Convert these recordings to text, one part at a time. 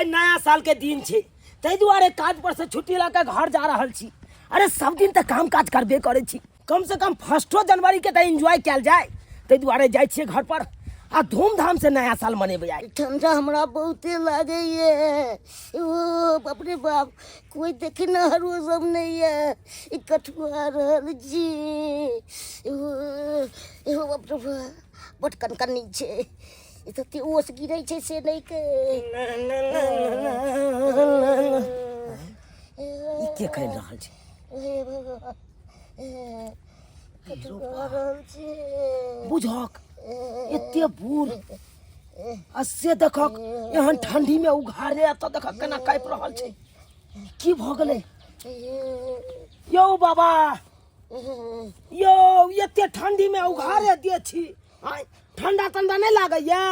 आइ नया साल के दिन छै, ताहि दुआरे काज पर से छुट्टी लऽ के घर जा रहल छी। अरे सब दिन तऽ काम काज करबे करै छी, कम से कम फर्स्टो जनवरी के तऽ एंजॉय कयल जाय, ताहि दुआरे जाइ छियै घर पर आ धूमधाम से नया साल मनेबै आइ। ठंडा हमरा बहुते लागैए। ओ बाप रे बाप, कोई देखनारो सब नहीं है, ई कठुआ रहल छी। ओ ओ बाप रे बाप, बड कनकनी छै, ई तऽ ओस गिरै छै से नहि के। ई के कहि रहल छै? हे भगवान, कठुआ रहल छी। बुझक एते बूढ़ आ से देखक एहन ठंडी में उघारे एतऽ देखक केना कापि रहल छै। की भऽ गेलै यौ बाबा? यौ एते ठंडी में उघारे दे छी, आँय, ठंडा तंडा नहि लागैया?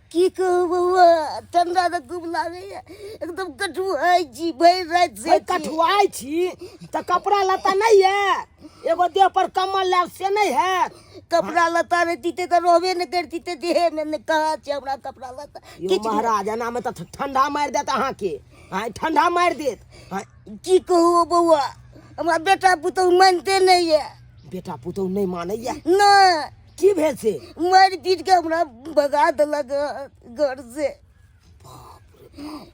की कहू बौआ, ठंडा तऽ खूब लागैया, एकदम कठुआइ छी भरि राति से। भाई कठुआइ छी तऽ कपड़ा लत्ता नहि है? एगो देह पर कम्बल लायब से नहि है? कपड़ा लत्ता रहितै तऽ रहबे नहि करतितै देह मे, नहि कहाँ छै हमरा कपड़ा लत्ता। यौ किछु महाराज, एना मे तऽ ठंडा मारि देत अहाँके। आँय, ठंडा मारि देत। आँय, की कहू बौआ, हमरा बेटा पुतहु मानिते नहि यऽ। बेटा पुतहु नहि मानैया? नहि। की भेल से? मारि पीट के हमरा भगा देलक घर से।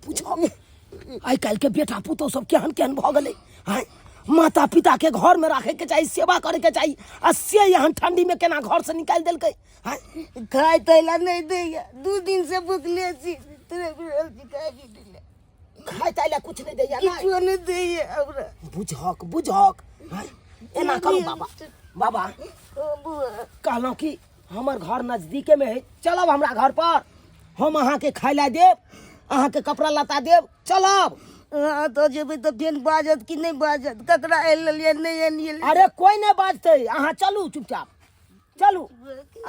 पूछो आइ काल्हि के बेटा पुतहु सब केहन केहन भऽ गेलै। आँय, माता पिता के घर में राखे के चाही, सेवा करे के चाही, आ से एहन ठंडी में केना घर से निकालि देलकै? आँय, खाय तैला नहि दैया, 2 दिन से भुखले छी, तड़पि रहल छी, खाय भी दैला। खाय ताय ला कुछ नहि दैया? नहि, किछो नहि दैया हमरा। बुझक बुझक। आँय, एना करू बाबा, बाबा। ओ बुआ। कहलहुँ कि हमर घर नजदीके में है, चलब हमरा घर पर, हम अहाँके खाय ला देब, अहाँके कपड़ा लत्ता देब, चलब। अहाँ तऽ जेबै तऽ फेर बाजत कि नहि बाजत? ककरा आनि लेलियै, नहि आनियै? अरे कोई नहि बाजतै, अहाँ चलू, चुपचाप चलू।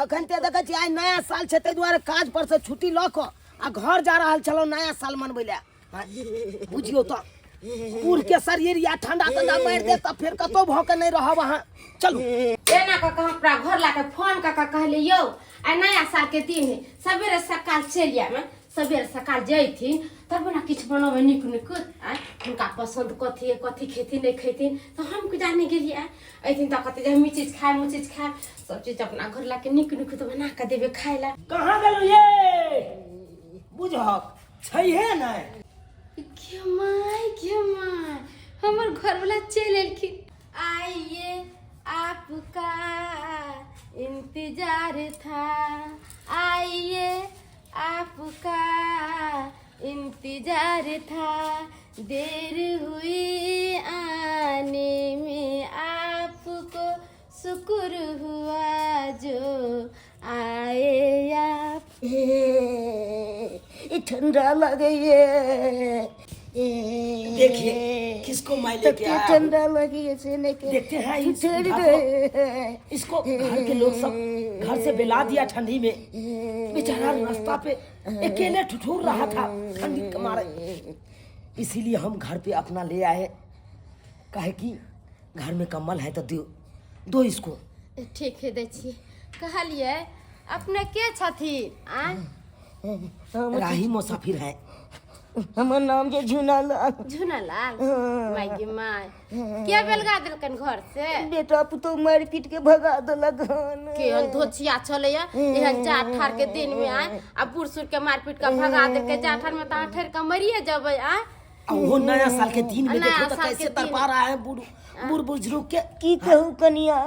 अखन ते देखै छी आइ नया साल छै, ताहि दुआरे काज पर से छुट्टी लऽ कऽ आ घर जा रहल छलहुँ नया साल मनबै लए। बुझियौ तऽ बूढ़ के शरीर या ठंडा तंडा मारि देत तऽ फेर कतौ भऽ के नहि रहब। अहाँ चलू। एना कऽ कऽ हम अपना घर ला के फोन कऽ कऽ कहली, यौ आइ नया साल के दिन है, सवेरे सकाल चलि आयब। सवेरे सकाल जैथिन तब ने किछु बनबै नीक नीक। आँय, हुनका पसन्द कथी है, कथी खेथिन नहि खेथिन तऽ हम कि जाने गेलियै। आँय, अयथिन तऽ कहतै जे हम ई चीज खायब, ओ चीज खायब, सब चीज अपना घर ला के नीक नीक बना कऽ देबै खाय लए। कहाँ गेलहुँ ये? बुझहक छैहे नहि। गे my, गे my, हमर घरवाला चलि एलखिन। आइए आपका इंतजार था, आइए आपका इंतजार था, देर हुई आने में आपको, शुक्र हुआ जो आए आप। ई ठंडा लगैए। देखिए किसको मैं लेके तते आया हूँ। ठंडा लगैए से नहि के। देखते हैं इस ठहर बुढ़ा को। गए। इसको घर के लोग सब घर से बेला दिया ठंडी में, बेचारा रास्ता पे अकेले ठिठुर रहा था ठंडी के मारे, इसीलिए हम घर पे अपना ले आए। काहे कि घर में कम्बल है तो दो दो इसको। ठीक है, दै छियै। कहलियै अपने के छथिन? आँय, राही मुसाफिर है। हमर नाम जे झुना लाल। झुना लाल? माय गे my, के बेलगा देलकन घर से? बेटा पुतोह मारि पीट के भगा देलक हन। केहन धोछिया छलैया, एहन जाड़ ठार के दिन में आय आ बूढ़ सूढ़ के मारि पीट के भगा देलकै। जाड़ ठार में तऽ अहाँ ठहर के मरिए जेबै। आय, आ वो नया साल के दिन में नया देखो तो साल के कैसे दिन। तड़पा रहा है बूढ़ बूढ़ बुजुर्ग के। की कहू कनिया,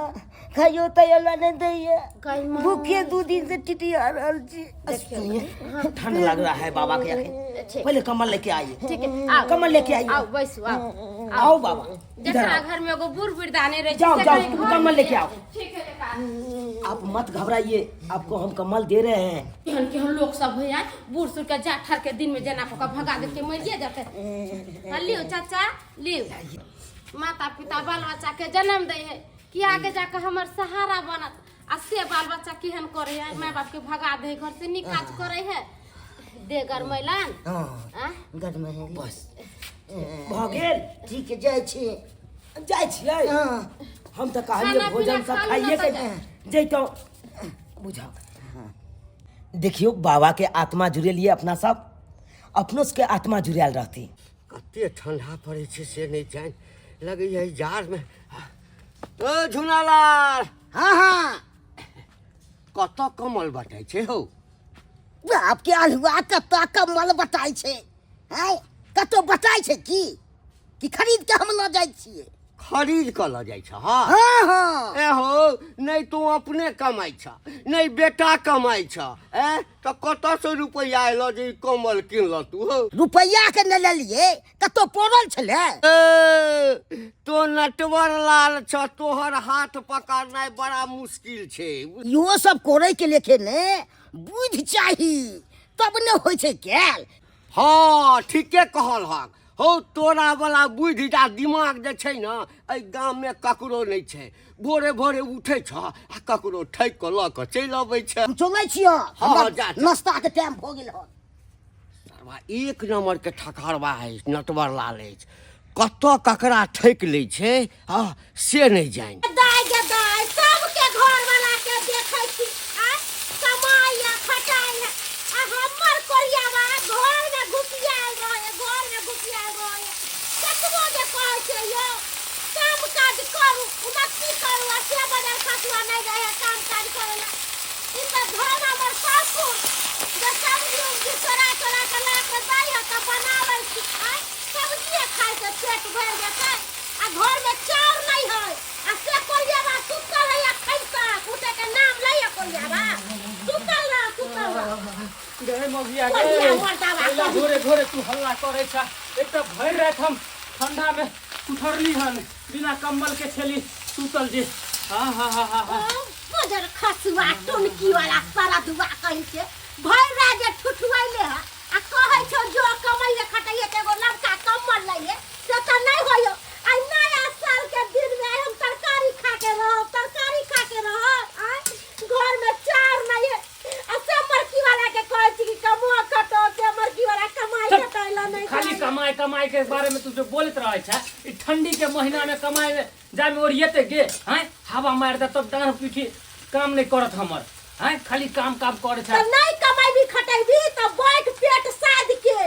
खाइयो तैयो नहि दैया, गै माय। भूखे 2 दिन से टिटिया रहल छी। सुनिए, ठंड लग रहा है बाबा के अखन। ठीक। पहले कम्बल लेके आइए। ठीक है, आओ। कम्बल लेके आइए। आओ बैसू, आओ। आओ बाबा, इधर जकरा आओ। घर में एगो बूढ़ वृद्धा नहीं रहे छै, जाओ, से जाओ, कहीं घर कम्बल में लेके आओ। ठीक है, लेके आओ। आप मत घबराइए, आपको हम कम्बल दे रहे हैं। केहन केहन लोक सब होइया, बूढ़ सूढ़ के जा ठार के दिन में जेना कऽ कऽ भगा देलकै, मरिए जेतै। हाँ, लिउ चाचा लिउ। माता पिता बाल बच्चा के जन्म दै है कि आगे जाके हमर सहारा बनत, आ से बाल बच्चा केहन करे है, माय बाप के भगा दे घर से, नीक काज करे है? दे गरमैलन। हँ। आँ? गरमैलन। बस भऽ गेल। ठीक है, जाइ छी। जाइ छियै? हँ। हम तऽ कहलियै खाना भोजन पीना सब खा लू खाइए ना के तऽ जैतहुँ। बुझाओ, देखियौ बाबा के आत्मा जुड़ेलियै अपना सब। अपनो सबके आत्मा जुड़ायल रहतै। कते ठंडा पड़ै छै से नहि जानि, लगैए एहि जाड़मे। ओ झुनालाल। हाँ हाँ। कतऽ कमल बटाइ छै हौ? बाप के अल्हुआ, कतऽ कमल बटाइ छै? हैं, कतौ बटाइ छै की कि खरीद के हम लऽ जाइ छियै? खरीद कऽ लऽ जाइ छ? हँ हाँ हाँ। ए हो, नहि तू अपने कमाइ छ, नहि बेटा कमाइ छ, ए तऽ कतऽसँ रुपैआ एलऽ जे ई कमल किनलऽ तू हौ? रुपैआ के नहि लेलियै, कतौ पड़ल छलै। ए, तो नटवर लाल छ, तोहर हाथ पकड़नाइ बड़ा मुश्किल छै। इहो सब करे के लेखे ने बुद्धि चाही, तब ने होइ छै कैल। हँ, ठीके कहल हक हौ। तोरा वाला बुद्धि जा दिमाग जे छै ने, एहि गाममे ककरो नहि छै। भोरे भोरे उठै छ आ ककरो ठकि कऽ लऽ कऽ चलि अबै छै। हम चलै छियै। हाँ, हमरा जा, जा। नाश्ता के टाइम भऽ गेल हन। सरवा एक नंबर के ठकहरवा अछि नटवर लाल अछि। कतऽ ककरा ठकि लै छै हँ से नहि जानि। दाय गे दाय, सबके घर वाला के देखै छी आ कमाइया खटाइया, आ हमर कोरियावा घर में घुसियाल रहे, घर में घुसियाल रहे। कतबो जे कहै छै यौ काम काज करू, उन्नति करू, आ से बदल खसुआ नहि रहे काम काज करै ला। ई तऽ धन हमर सासुर जे सब्जी उब्जी चोरा चोरा के ला के दै है तऽ बनाबै छी। आँय, सब्जिए खाइ से पेट भरि जेतै? आ घर में चाउर नहीं है, आ से कोरियावा सुतल है अखन तक उठे के नाम लै है। कोरियावा सुतल रह, सुतल रह। गए मौगिया कोरिया गए। मर्दावा पहिला कही। भोरे भोरे तू हल्ला करे छा। एक तऽ भरि राति हम ठंडा में कुठरली हन, बिना कम्बल के छेली सुतल जे। हाँ हाँ हाँ हाँ हाँ। बजर खसुआ टुनकी वाला सरदुआ कहि के भरि राति जे ठुठुआइले है, आ कहै छौ जो कमैये खटैये तऽ एगो नवका कम्बल लैये, से तऽ नहि होइयो। आइ नया साल के दिन में आइ हम तरकारी खा के रहब, तरकारी खा के रहब। आइ घर में चाउर नहीं है, आ से मरकी वाला के कहै छी कि कमुआ खटो, से मरकी वाला कमाई चल, खटाइ ला नहि खाली जाइए। कमाई कमाई के बारे में तू जो बोलत रहे छे, ई ठंडी के महीना में कमाई में जाय में ओरियते गे हैं, हवा मार दे तब डांड पीठी काम नहीं करत हमर। हैं, खाली काम काम करे छे। तऽ नहि कमाइबी खटैबी तऽ बैठ पेट साध के,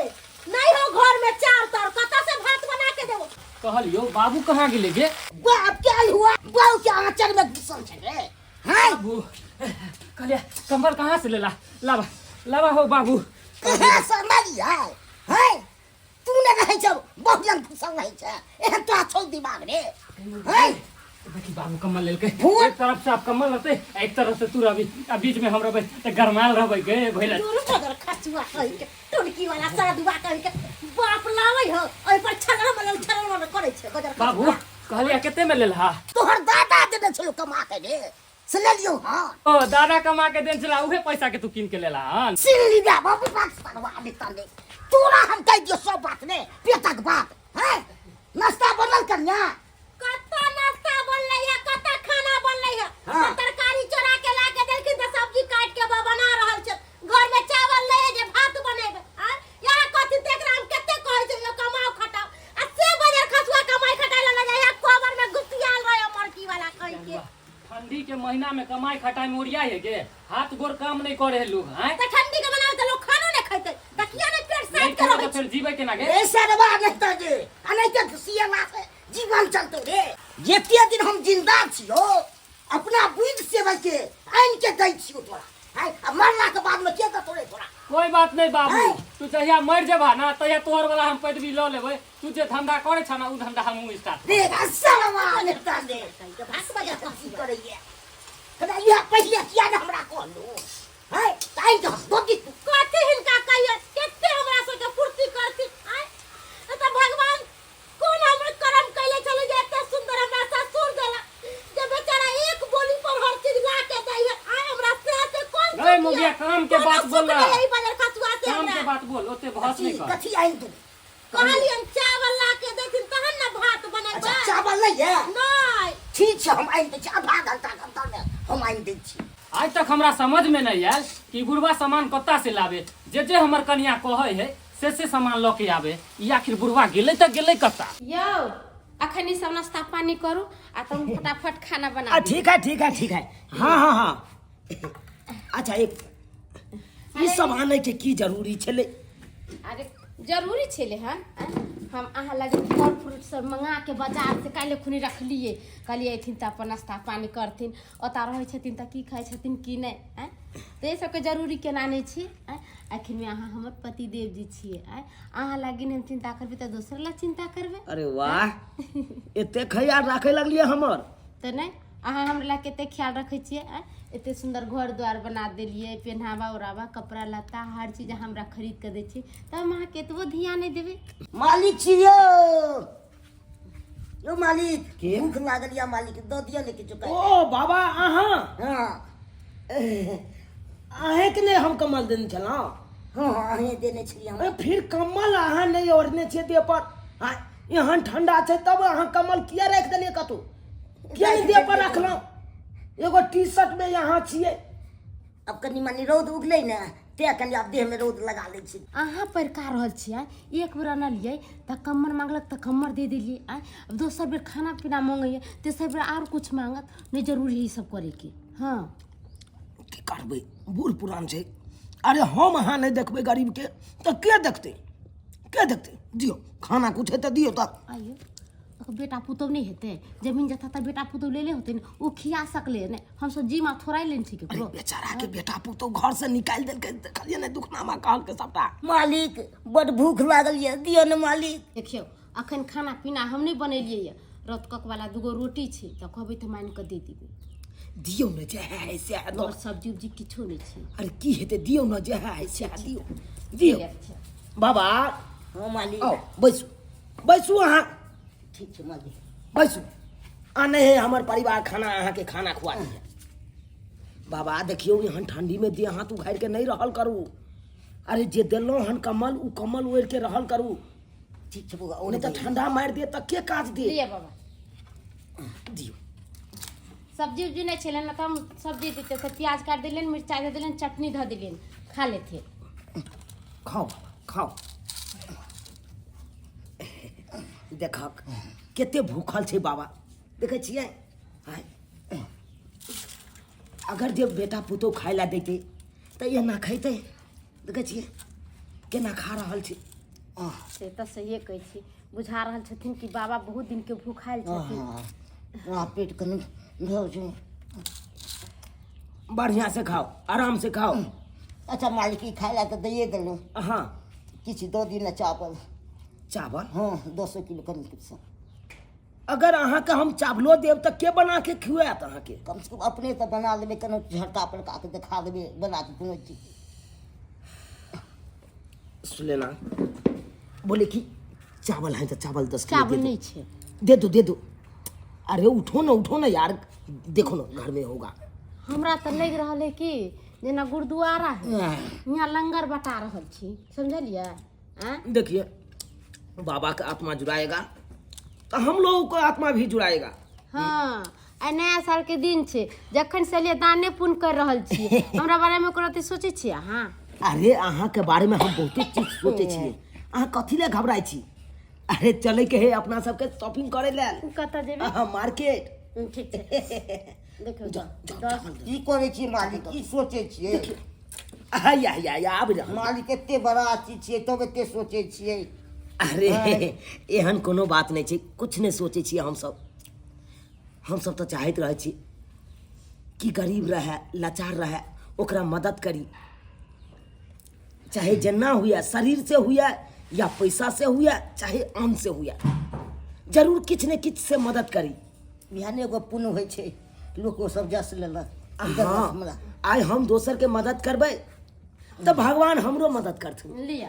नहीं हो घर में चाउर ताउर, कतऽ से भात बना के देबो? कहलियो बाबू कहाँ गेले गे? बाप के हुआ, बाप के आंचल में घुसल छै रे। हैं बाबू, कहलिया कम्बल कहाँ से लेला? लाबा लाबा हो बाबू। कहाँ से मारिया हैं? तू ने रहै छौ बहुत लंग घुसल रहै छै, एहन तोरा छौ दिमाग रे? हैं देखी बाबू कम्बल लेलकै। भूत। एक तरफ से आप कम्बल रहते, एक तरफ से तू रहबी, आ बीच में हम रहबै तऽ गरमायल रहबै गे भैला। दूर बदर खसुआ कहि के, टुनकी वाला सरदुआ कहि के, बाप लाबै हो ओहि पर छलर मलर छलर मलर करै छै गजर खसुआ। बाबू, कहलिया कते में लेलहा? तोहर दादा देने छलो कमा के रे, से लेलियौ हन। ओ दादा कमा के देन छला, उहे पैसा के तू कीन के लेला हन? सिन लीबा बाबू बात सरवा नितले, तोरा हम कहि दियौ सब बात ने पेटक बात। हैं, नाश्ता बनल कन्या? कत्ता नाश्ता बनलै है, कत्ता खाना बनलै है? हाँ। सब तरकारी चोरा के ला के देलखिन तऽ सब्जी काट के बना रहल छै। घर में चावल नहीं है जे भात बनेबै। आँ, यहाँ कथी तऽ एकरा हम कते कहै छै यौ कमाओ खटाओ, आ से बजर खसुआ कमाई खटाइ ला लऽ जाय कोबर में घुसियाल रहे मरकी वाला कहि के। ठंडी के महीना में कमाई खटाई में ओरिया है गे, हाथ गोर काम नहीं करे है लोग। हैं, तऽ ठंडी के बनावे तऽ लोग खानो नहीं खैतै तऽ किया नहीं पेट नहीं साफ के खेबै रहै तऽ फेर जीबै केना गे? ए सरवा नहीं तऽ जे आ नहीं तऽ घुसियला से जीवन चलतौ रे। जते दिन हम जिंदा छियो अपना बुद्धि सेवा के आनि के दै छियो तोरा। हैं, आ मरला के बाद में के देतौ रे तोरा? कोई बात नहीं बाबू। हैं? तू जहिया मर जेबा ना तहिया तोहर वाला हम पैरवी लऽ लेबै। तू जे धंधा करे छ ना उ धंधा हमहूँ स्टार्ट रे सरवा नहीं तऽ दे भात बजा की करैया कना इहा पहिले किया ने हमरा कहलू? हैं, ताहि के हम दोगी तू। कथी हिनका कहियो, कते हमरा सबके पूर्ति करती? आँय, तऽ भगवान कोन हमर कर्म कैले छलै जे एते सुंदर हमरा ससुर देला जे बेचारा एक बोली पर हर चीज ला के दै है। आँय, हमरा से से कोन गए सुख मोगिया, यऽ? काम के कोनो बात सुख बोल ना। नहि एहि बजर खसुआ से काम के हमरा। बात बोल, ओते बहस नहीं कर। कथी आनि तू? कहलियन चावल ला के देथिन तहन ने भात बनेबै। अच्छा, चावल नहीं है? नहि। ठीक छै, हम आनि दै छी, आधा घंटा के अंदर में हम आनि दै छी। आज तक हमरा समझ में नहीं आयल कि बुढ़वा सामान कत्ता से लावे। जे जे हमर कनिया कहै है से सामान लऽ के आवे। ई आखिर बुढ़वा गेलै तऽ गेलै कत्ता? यौ, अखन ई सब नाश्ता पानी करू आ तब फटाफट खाना बना आ ठीक है, ठीक है, ठीक है। हाँ हाँ हाँ। अच्छा, एक ई सब आने के की जरूरी छलै? अरे जरूरी छलै हन आँय? हम अहाँ लग फल फ्रूट सब मंगा के बाजार से काल्हि खुनी रखलियै, कहलियै अयथिन तऽ अपन नाश्ता पानी करथिन, ओतऽ रहै छथिन तऽ की खाइ छथिन की नहि। आँय, तऽ एहि सबके जरूरी केना नहि छी। आँय, अखन अहाँ हमर पतिदेव जी छियै। आँय, अहाँ लागिन हम चिन्ता करबै तऽ दोसर ला चिन्ता करबै। अरे वाह, एते ख्याल राखे लगलियै हमर। तऽ नहि, अहाँ हमरा लए कते ख्याल रखै छियै। आँय, एते सुन्दर घर द्वार बना देलियै, पेन्हावा ओढ़ावा कपड़ा लत्ता हर चीज अहाँ हमरा खरीद कऽ दै छी, तऽ हम अहाँके एतबो ध्यान नहि देबै? मालिक छी यौ, यौ मालिक। के? भूख लागल या मालिक, दऽ दिअ ने किछु खाय। ओ बाबा अहाँ? हँ। अहेंके नहि हम कमल देने छलहुँ? हँ हँ, अहें देने छलियै हमरा। ए, फिर कम्बल अहाँ नहि ओढ़ने छियै देह पर। आँय, एहन ठंडा छै तब अहाँ कम्बल किया राखि देलियै कतहु? किया नहि देह पर रखलहुँ? एगो टी शर्ट में यहाँ छियै। आब कनि मनि रौद उगलै ने, तें कनि आब देहमे रौद लगा लै छी। अहाँ परका रहल छियै। एक बेर अनलियै तऽ कम्मर मांगलक तऽ कम्मर दे देलियै। आँय, आब दोसर बेर खाना पीना मांगैए, तेसर बेर आर कुछ मांगत। नहि जरूरी है ई सब करैके। हँ, की करबै, बूढ़ पुरान छै। अरे हम अहाँ नहि देखबै गरीबके तऽ के देखतै? के देखतै? दियौ खाना, कुछ हेतै दियौ तऽ। आइयो ओकर बेटा पुतहु नहि हेतै? जमीन जथा तऽ बेटा पुतहु लेले होतै ने, ओ खिया सकलै ने? हमसब जीमा थोड़ा लेने छी अरे ककरो। बेचारा के बेटा पुतहु घर से निकालि देलकै, देखलियै ने दुखनामा कहलकै सबटा। मालिक, बड भूख लागल यऽ, दिअ ने मालिक। देखियौ, अखन खाना पीना हम नहि बनेलियै यऽ, रतकक वाला दूगो रोटी छै, तऽ कहबै तऽ मानि कऽ दे देबै। दियौ ने, जे है से है। और सब्जी उब्जी किछो नहि छै। अरे की हेतै, दियौ ने, जे है से है, दियौ दियौ। अच्छा। बाबा। हँ मालिक। आउ बैसू, बैसू अहाँ। ठीक छै मालिक। बैसू। आ नहि है हमर परिवार खाना, अहाँके खाना खुआ दिए। बाबा देखियौ, एहन ठंडी में देह हाथ उघारि के नहि रहल करू। अरे जे देलहुँ हन कम्बल, ओ कम्बल ओढ़ि के रहल करू। ठीक छै बौआ। नहि तऽ ठंडा मारि देत तऽ के काज देत? लिअ बाबा। दियौ। सब्जी उब्जी नहि छलै ने तऽ हम सब्जी देते, से प्याज काटि देलियनि, मिरचाइ दऽ देलियनि, चटनी धऽ देलियनि, खा लेथिन। खाओ बाबा खाओ। देखक कते भूखल छै बाबा, देखै छियै? आँय, अगर जे बेटा पुतोह खाय लए दैतै तऽ एना खैतै? देखै छियै केना खा रहल छै। से तऽ सहिए कहै छी, बुझा रहल छथिन कि बाबा बहुत दिनके भूखायल छथिन। हँ, पेट कनि धर छै। बढ़िया से खाओ, आराम से खाओ। अच्छा मालिक, ई खाय लए तऽ दैए देलहुँ। हाँ। किछु दऽ दिअ ने चावल। चावल? हँ, 10 किलो कनि किछु। अगर अहाँके हम चावलो देब तऽ के बना के खुआत अहाँके? कमसँ कम अपने तऽ बना लेबै, कोनो झटका पटका के देखा देबै बना के कोनो चीज। सुलेना बोले कि चावल है तो चावल 10 किलो चावल दे दो। नहि छै। दे दो, दे दो। अरे उठो ना, उठो ना यार, देखो ना घर में होगा। हमरा तऽ लागि रहल है कि जेना गुरुद्वारा है, यहाँ लंगर बटा रहल छी, समझलियै? आँय? देखिए, बाबा का आत्मा जुड़ाएगा तो हम लोगों का आत्मा भी जुड़ाएगा। हँ, आइ नया साल के दिन छै, जखन से एलियै दाने पुण्य कर रहल छी। हमरा बारे मे कोनो अथी सोचै छियै अहाँ? अरे अहाँ के बारे में हम बहुते चीज सोचे छियै, अहाँ कथी ले घबराइ छी? अरे चले के है अपना सबके शॉपिंग करे लेल। कतऽ जेबै? अहाँ मार्केट। ठीक छै, देखियौ। जाओ जाओ। दस चावल दे। की करै छियै मालिक? की सोचै छियै? आया आया आया, आबि रहल। मालिक, एते बड़ा चीज छियै तब एते सोचै छियै? अरे एहन कोनो बात नहि छै, कुछ नहि सोचै छियै हमसब। हमसब तऽ चाहैत रहै छी कि गरीब रहए, लाचार रहए, ओकरा मदद करी, चाहे जेना हुए, शरीर से हुए या पैसा से हुए, चाहे अन्न से हुए, जरूर किछु ने किछु से मदद करी। इएह ने एगो पुण्य होइ छै, लोक ओ सब जस लेलक। हाँ। हमरा आइ हम दोसरके मदद करबै तऽ भगवान हमरो मदद करथुन। लिअ,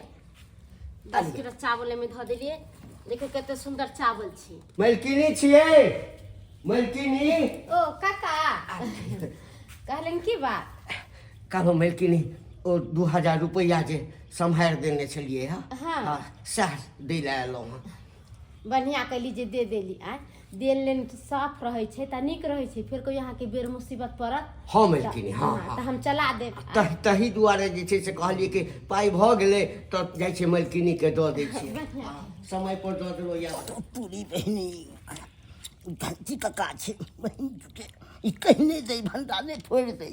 10 किलो चावल एहिमे धऽ देलियै, देखियौ कते सुन्दर चावल छै। मलकिनी छियै, मलकिनी। ओ काका, कहलनि की बात? कहलहुँ मलकिनी, ओ 2000 रुपैआ जे सम्हारि देने छलियै हँ। हाँ। सएह दै लए अयलहुँ हँ। बढ़िआँ कैली जे दे देली। आँय, देल लेन साफ रहै छै तऽ नीक रहै छै, फेर कोइ अहाँके बेर मुसीबत पड़त। हँ मलकिनी, हँ। हँ, तऽ हम चला देब। तही दुआरे जे छै से कहलियै कि पाइ भऽ गेलै तऽ जाइ छै मलकिनीके दऽ दै छियै। बढ़िआँ। समय पर दऽ देलहुँ या पूरी बहिनी धरती कका छै बहिन के, ई कहि नहि दै, भंडारे फोड़ि दै।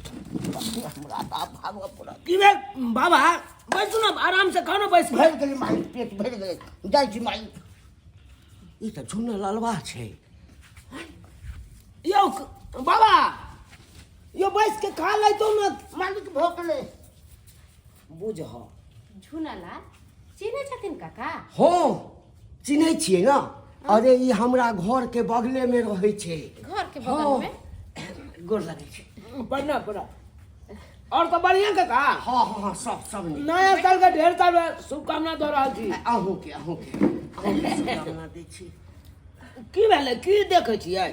हमरा तऽ आब भागऽ पड़त। की भेल बाबा? बैसू ने आराम से, खानो बैस। भरि गेलै माई, पेट भरि गेलै, जाइ छी माई। ई तऽ झुना ललबा छै। यौ बाबा, यौ बैस के खा लैतौ ने। मालिक, भऽ गेलै। बुझह। झुनालाल चिन्है छथिन काका? हँ, चिन्है छियै ने। अरे, ई हमरा घर के बगले मे रहै छै। घर के बगल मे? गोर लगै छै। बढ़िया बढ़िया। और तऽ बढ़िया काका? हँ हँ हँ, सब सब नीक। नया साल के ढेर साल शुभकामना दऽ रहल छी। अहूँके अहूँके अहूँके शुभकामना दै छी। की भेलै? की देखै छियै?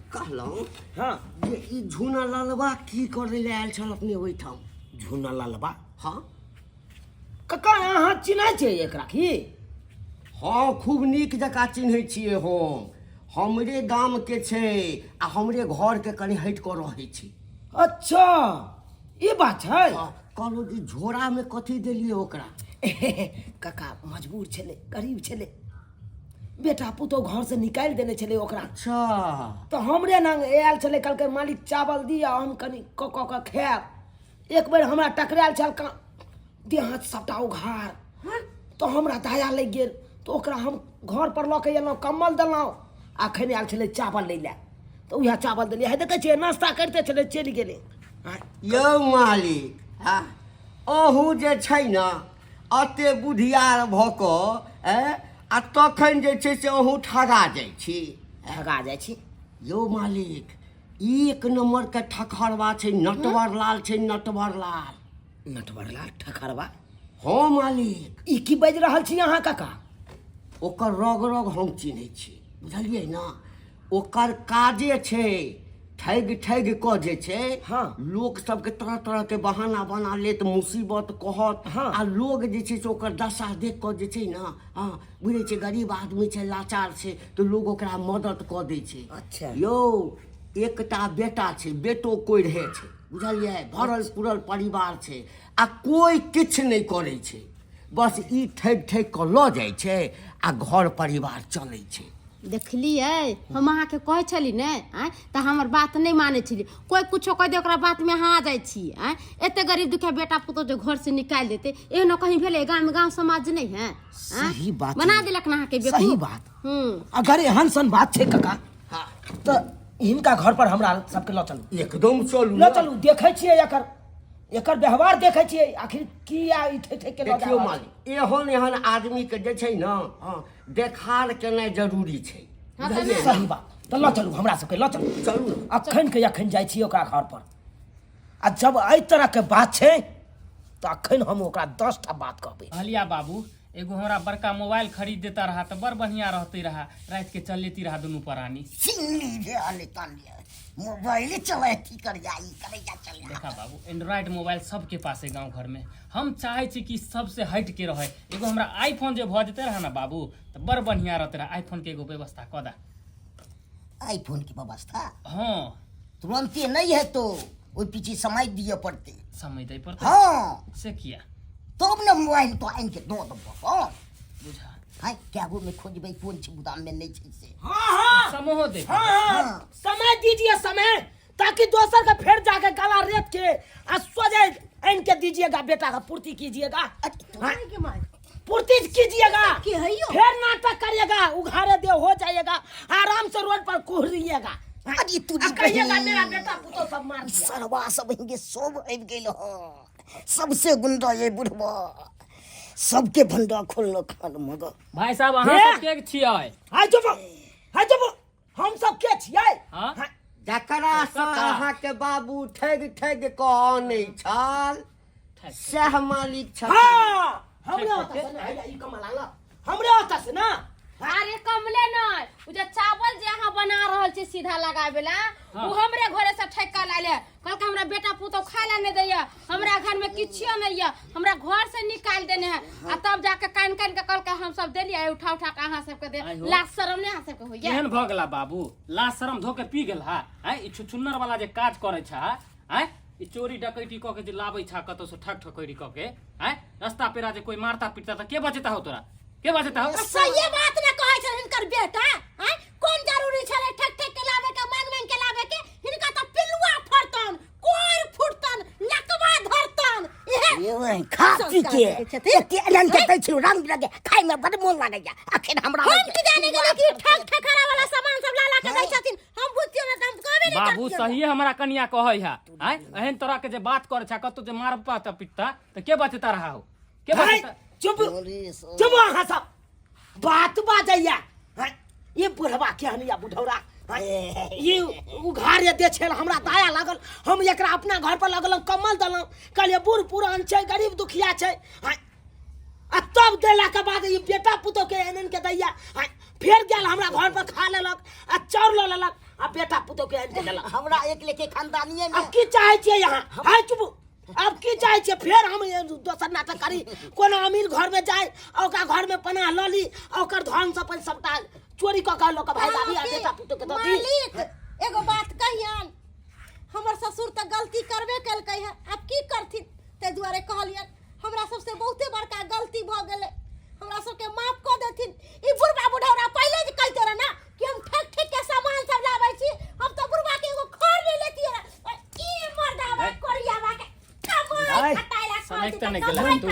कहलहुँ हँ जे ई झुना ललबा की करै लए आयल छल अपने ओहिठाम? झुना ललबा? हँ। काका, अहाँ चिन्है छियै एकरा की? हँ, खूब नीक जकाँ चिन्है छियै हम। हमरे गामके छै आ हमरे घरके कनि हटि कऽ रहै छै। अच्छा, ई बात छै। हँ, कहलहुँ जे झोरामे कथी देलियै ओकरा? काका, मजबूर छलै, गरीब छलै, बेटा पुतोह घरसँ निकालि देने छलै ओकरा। तऽ हमरे नंग आयल छलै, कहलकै मालिक चावल दिअ, हम कनि कऽ कऽ कऽ खायब। एक बेर हमरा टकरायल छल, देह हाथ सबटा उघार, तऽ हमरा दया लागि गेल, तऽ ओकरा हम घर पर लऽ के एलहुँ, कम्बल देलहुँ। आ अखन आयल छलै चावल लै लए, तऽ उएह चावल देलियै। हे देखै छियै, नाश्ता करिते छलै, चलि गेलै। यौ मालिक, हँ, अहूँ जे छै ने एते बुधियार भऽ कऽ आ तखन जे छै से अहूँ ठगा जाइ छी। ठगा जाइ छी? यौ मालिक, एक नम्बरके ठकहरवा छै, नटवर लाल छै, नटवर लाल। नटवर लाल ठकहरवा? हँ मालिक। ई की बाजि रहल छी अहाँ काका? ओकर रग रग हम चिन्है छी, बुझलियै ने? ओकर काजे छै ठगि ठगि कऽ जे छै लोक सबके तरह तरह के बहाना बना लेत, मुसीबत कहत। आ लोग जे छै से ओकर दशा देख कऽ जे छै ने, हँ, बुझै छै गरीब आदमी छै, लाचार छै, तऽ लोग ओकरा मदद कऽ दै छै। यौ, एकटा बेटा छै, बेटो कोढ़े छै, बुझलियै? भरल पुरल परिवार छै आ कोइ किछु नहि करै छै, बस ई ठगि ठगि कऽ लऽ जाइ छै आ घर परिवार चलै छै। देखलियै, हम अहाँके कहै छली ने आँय, तऽ हमर बात नहि मानै छलियै। कोइ कुछो कहि दे, ओकरा बातमे अहाँ आ जाइ छी। आँय, एते गरीब दुखिया बेटा पुतोह जे घर से निकालि देतै, एहनो कहीं भेलै गाँवमे? गाँव समाज नहि है? आँय? सही बात। बना देलक ने अहाँके बेवकूफ। सही बात। हूँ। अगर एहन सन बात छै काका, तऽ हिनका घर पर हमरा सबके लऽ चलू। एकदम चलू। लऽ चलू, देखै छियै एकर एकर व्यवहार, देखै छियै आखिर की आ ई ठै ठै के लऽ जा देखियौ रहल छै। मालिक, एहन एहन आदमीके जे छै ने, हँ, देखार केनाइ जरूरी छै। हँ तऽ नहि। सही बात, तऽ लऽ चलू, हमरा सबके लऽ चलू। चलू ने। अखन के अखन जाइ छी ओकरा घर पर, आ जब एहि तरह के बात छै तऽ अखन हम ओकरा 10 टा बात कहबै। कहलिया बाबू, एगो हमरा बड़का मोबाइल खरीद देता रहा तऽ बड़ बढ़िया रहते रहा, राति के चल लेती रहा दुनू प्राणी। सिन्नी भेल तन मोबाइल चलै की कर जा ई करे जा चल। देखा बाबू, एंड्रॉयड मोबाइल सबके पास है गाँव घर में। हम चाहे छी कि सबसे हट के रहे। एगो हमरा आईफोन जे भऽ जेते रहा ना बाबू, तऽ बड़ बढ़िया रहते रहा। आईफोन के एगो व्यवस्था कऽ दा। आईफोन के व्यवस्था? हाँ। तुरंते नहीं है तो ओहि पीछे समय दिए पड़ते। समय दै पड़तै? हाँ। से किया? तब ने मोबाइल तो आनि के दऽ देबो। हाँ। बुझा। हाँ, क्या गो में खोजबै, कोन छै गोदाम में नहीं छै से। हाँ। समूह दे। हाँ, समय दीजिए समय, ताकि दोसर का फिर जाके गला रेत के आ सोजे आन के दीजिएगा, बेटा का पूर्ति कीजिएगा। अरे हाँ, के मार पूर्ति कीजिएगा। की है यो? फिर नाटक करिएगा, उघारे दे हो जाइएगा, आराम से रोड पर कुहरिएगा। अरे तू आ कहिएगा मेरा बेटा पुतो सब मार दिया। सरवा सब हिंगे सब आबि गेल हँ, सबसे गुंडा ये बुढ़वा सबके भंडा खोललक हन मगर। भाई साहब, अहाँ हे? सब के छियै? हाय चुप, हाय चुप। हम सब के छियै? हाँ? हाँ, जकरा से अहाँके बाबू ठगि ठगि कऽ आनै छल, सएह मालिक छथिन। हाँ, हमरे होता से ना, हैया ई कमल आनल हमरे होता से ना। अरे कमले नहीं, उ जे चावल जे अहाँ बना रहल छी सीधा लगाबेला, उ हमरे घरे से ठेक के लाले। कहलकै हमरा बेटा पुतोह खाय ला नहीं दैया, हमरा घर में किछो नहीं है, हमरा घर से निकाल देने है। आ तब जाके कान कान के कहलकै हम सब देलियै, उठा उठा के अहाँ सबके दे। आइ हो। लाज शरम नहीं अहाँ सबके होइया? केहन भऽ गेला बाबू, लाज शरम धो के पी गेल हा? आँय, ई छुछुन्नर वाला जे काज करै छा, आँय, ई चोरी डकैती कऽ के जे लाबै छा कतौ से ठक ठकैरी कऽ के, आँय, रास्ता पेरा जे कोई मारता पीटता तऽ के बचेता हो तोरा? के बचेता हो? सहिए बात ने कहै छै हिनकर बेटा। आँय, कोन जरूरी छलै ठक ठक के लाबे के, मांग मांग के लाबे के? हिनका तऽ पिलुआ फड़तन, कोर फुटतन। ये खा पी के एते एलन के दै छी रंग बिरंग के खाय में बड मोन लागैया अखन हमरा हम की जाने गेलै कि ठग ठकरा वाला सामान सब ला ला के दै छथिन हम बुझतियो ना त हम कहबे नहीं बाबू करतियो सही हमरा कनिया कहै है आय एहन तरह के जे बात करे छै कतौ जे मारपा त पिटता त के बचता रहा हो के हाय, बचता चुप चुप अहाँ सब बात बाजैया हाय, ये बुढ़वा केहन या बुढ़ौरा हाय, ये उघारे दे छल हमरा दया लागल हम एकरा अपना घर पर लगलहुँ कम्बल देलहुँ कहलियै बूढ़ पुरान छै गरीब दुखिया छै हाय, आ तब देलाके बाद ई बेटा पुतोहके आनि आनिके दैया हाय, फेर गेल हमरा घर पर खा लेलक आ चाउर लऽ लेलक आ बेटा पुतोहके आनिके देलक हमरा एक लेके खानदानिये में अब की चाहै छियै यहाँ हाय चुप अब की चाहै छियै फेर हम ये दोसर नाटक करी कोनो अमीर घरमे जाय आ ओकरा घरमे पनाह लऽ ली आ ओकर धन सब अपन सबटा चोरी कऽ कऽ लऽ कऽ भागि आबी आ बेटा पुतोहके दऽ दी मालिक एगो बात कहियन हमर ससुर तऽ गलती करबे केलकै है आब की करथिन ताहि दुआरे कहलियन हमरा सबसे बहुते बड़का गलती भऽ गेलै हमरा सबके माफ कऽ देथिन ई बुढ़बा बुढ़ौरा पहिले जे कहिते रहे ना कि हम ठक ठक के सामान सब लाबै छी हम तऽ बुढ़बा के एगो खर ले लेतियै रहे ई मर्दावा कोरियावा के कमाई खटाइला सनक तऽ नहि गेलहन तू?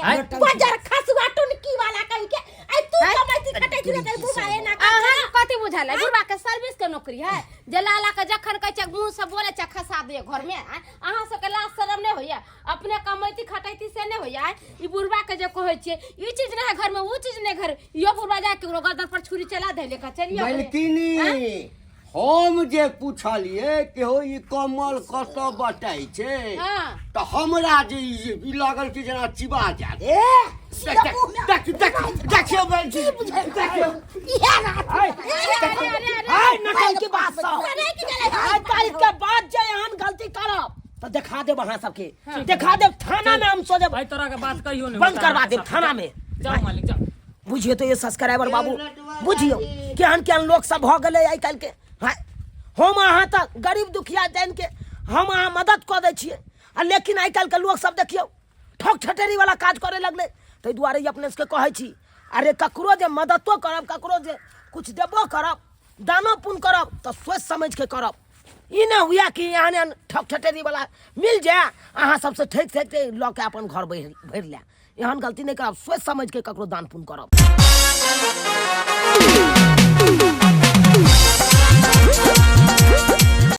आय बजर खसुआ टुनकी वाला कहि के आय तू कमाई खटैती रहे तऽ बुढ़बा एना अहाँ के कथी बुझल है बुढ़बा के सर्विस के नौकरी है जे लाला के जखन कहै छै मुंह से बोले छै खसा दे घर में आँय? अहाँ सबके लाज शरम नहि होइया अपने कमैती खटैती से नहि होइया आँय? ई बुढ़बा के जे कहै छियै ई चीज नहि है घर में ऊ चीज नहि घर इहो बुढ़बा जाके केकरो गर्दन पर छुरी चला देले का चलिए बल्किनी हम जे पुछलियै कि हो ई कमल कतऽ बटाइ छै हाँ। तऽ हमरा जे ई लागल कि जेना चिबा जायत ए देख देख देख देखियौ बल्कि देखियौ इहे रात हाय नकल के बात सब आइ काल्हि के बाद जे एहन गलती करब तऽ देखा देब अहाँ सबके देखा देब थाना में हम सोचे भाई तोरा के बात कहियो नहीं बंद करवा देब थाना में जाओ मालिक जाओ बुझियो तो ये सब्सक्राइबर बाबू बुझियो केहन केहन लोक सब भऽ गेलै आइ काल्हि के हाँ हम अहाँ तऽ गरीब दुखिया जानि के हम अहाँ मदद कऽ दै छियै आ लेकिन आइ काल्हिके लोक सब देखियौ ठक ठटेरी वाला काज करे लगलै ताहि दुआरे ई अपने सबके कहै छी अरे ककरो जे मददो करब ककरो जे किछु देबो करब दानो पुण्य करब तऽ सोचि समझि के करब ई नहि हुए कि एहन एहन ठक ठटेरी वाला मिल जाए अहाँ सबसँ ठकि ठकि के लऽ के अपन घर भरि भरि लए एहन गलती नहि करब सोचि समझि के ककरो दान पुण्य करब।